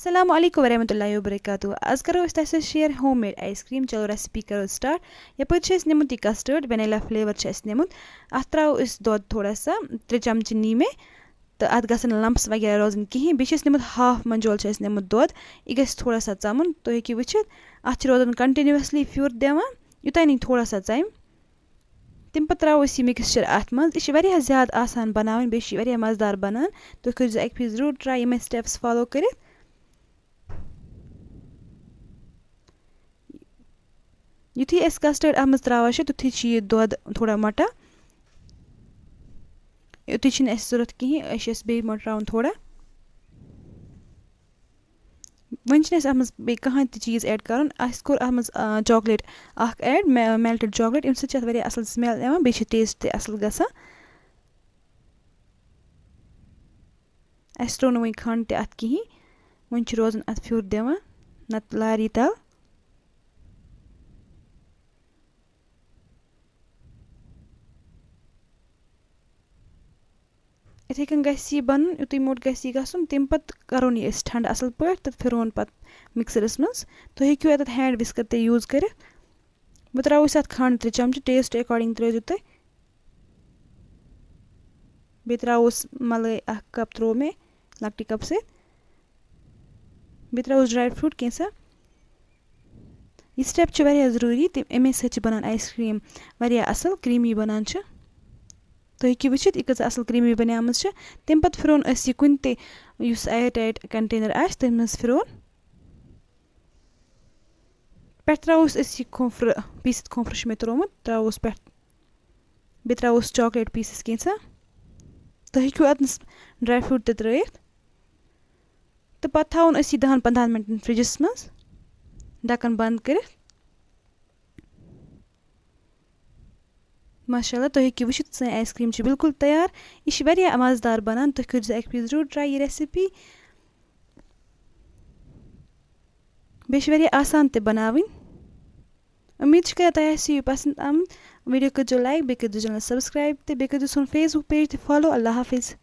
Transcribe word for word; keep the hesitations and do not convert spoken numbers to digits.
السلام علیکم ورحمۃ اللہ وبرکاتہ۔ آز کرو أسۍ تۄہہِ سۭتۍ share home made ice cream. چلو ریسپی کرو سٹارٹ۔ یپٲرۍ چھِ اَسہِ نیمُت یہِ کسٹٲرڈ، وینیلا فلیور چھِ اَسہِ نیمُت۔ اَتھ تراوو أسۍ دۄد تھوڑا سا، ترٛےٚ چمچہٕ نی مےٚ، تہٕ اَتھ گژھن لمپس وغیرہ روزٕنۍ کِہیٖنۍ۔ بیٚیہِ چھِ اَسہِ نیمُت ہاف منجول چھُ اَسہِ نیمُت دۄد، یہِ گژھِ تھوڑا سا ژَمُن۔ تُہۍ ہیٚکِو وٕچھِتھ، اَتھ چھِ روزان کنٹِنیوسلی پھیُر دِوان، یوٚتام یہِ تھوڑا سا ژَمہِ۔ تَمہِ پَتہٕ ترٛاوو أسۍ یہِ مِکسچَر اَتھ منٛز۔ یہِ چھِ واریاہ زیادٕ آسان بَناوٕنۍ، بیٚیہِ چھِ یہِ واریاہ مَزٕدار بَنان۔ تُہۍ کٔرۍزیو اَکہِ پھِرِ ضروٗر ٹراے یِمَے سٹیپٕس فالو کٔرِتھ۔ یُتھُے أسۍ کسٹٲرڈ اَتھ منٛز ترٛاوان چھِ، تیُتھُے چھِ یہِ دۄد تھوڑا مۄٹان۔ یُتُے چھِنہٕ اَسہِ ضوٚرَتھ کِہیٖنۍ، أسۍ چھِ اَسہِ بیٚیہِ مۄٹراوُن تھوڑا۔ وۄنۍ چھِنہٕ اَسہِ اَتھ منٛز بیٚیہِ کٕہٕنۍ تہِ چیٖز ایڈ کَرُن۔ اَسہِ کوٚر اَتھ منٛز، آ، چاکلیٹ اَکھ ایڈ، مے-، میلٹڈ چاکلیٹ، اَمہِ سۭتۍ چھِ اَتھ واریاہ اَصٕل سٕمٮ۪ل یِوان، بیٚیہِ چھِ ٹیسٹ تہِ اَصٕل گژھان۔ اَسہِ ترٛوو نہٕ وۄنۍ کھَنٛڈ تہِ اَتھ کِہیٖنۍ، وۄنۍ چھِ روزان اَتھ پھیُر دِوان، نَتہٕ لارِ یہِ تَل۔ یِتھَے کٔنۍ گژھِ یہِ بَنُن، یُتُے موٚٹ گژھِ یہِ گژھُن، تَمہِ پَتہٕ کَرون یہِ أسۍ ٹھنٛڈٕ اَصٕل پٲٹھۍ تہٕ پھِرون پَتہٕ مِکسَرَس منٛز۔ تُہۍ ہیٚکِو اَتٮ۪تھ ہینٛڈ وِسکَر تہِ یوٗز کٔرِتھ۔ بہٕ ترٛاوو أسۍ اَتھ کھَنٛڈ ترٛےٚ چَمچہٕ، ٹیسٹ اٮ۪کاڈِنٛگ ترٛٲیزیو تُہۍ۔ بیٚیہِ ترٛاووس مَلٲے اَکھ کَپ ترٛوو مےٚ لۄکٹہِ کَپہٕ سۭتۍ۔ بیٚیہِ ترٛاووس ڈرٛاے فرٛوٗٹ کینٛژھا۔ یہِ سٹیپ چھِ واریاہ ضروٗری، تہِ-، اَمے سۭتۍ چھِ بَنان آیِس کرٛیٖم واریاہ اَصٕل، کرٛیٖمی بَنان چھِ۔ تُہۍ ہیٚکِو وٕچھِتھ، یہِ کۭژاہ اَصٕل کرٛیٖمی بَنیمٕژ چھِ۔ تَمہِ پَتہٕ پھِرون أسۍ یہِ کُنہِ تہِ، یُس ایر ٹایٹ کَنٹینَر آسہِ، تَتھ منٛز پھِرون۔ پٮ۪ٹھٕ ترٛاووس أسۍ یہِ کھوٗپرٕ، پیٖسِتھ کھوٗپرٕ چھُ مےٚ ترٛوومُت، ترٛاووس پٮ۪ٹھ۔ بیٚیہِ ترٛاووس چاکلیٹ پیٖسِز کینٛژھا۔ تُہۍ ہیٚکِو اَتنَس ڈرٛاے فرٛوٗٹ تہِ ترٛٲیِتھ۔ تہٕ پَتہٕ تھاوُن أسۍ یہِ دَہَن پنٛدہَن مِنٹَن فرٛجَس منٛز، ڈَکَن بنٛد کٔرِتھ۔ ماشاء اللہ، تُہۍ ہیٚکِو وٕچھِتھ، سٲنۍ آیِس کرٛیٖم چھِ بالکل تیار۔ یہِ چھِ واریاہ مَزٕدار بَنان۔ تُہۍ کٔرۍزیو اَکہِ پھِرِ ضروٗر ٹراے یہِ ریسِپی۔ بیٚیہِ چھِ واریاہ آسان تہِ بَناوٕنۍ۔ اُمید چھِ کران تۄہہِ آسہِ یہِ پَسنٛد آمُت۔ ویٖڈیو کٔرۍزیو لایک، بیٚیہِ کٔرۍزیو چینل سبسکرایب تہٕ بیٚیہِ کٔرۍزیو سون فیس بُک پیج تہِ فالو۔ اللہ حافظ۔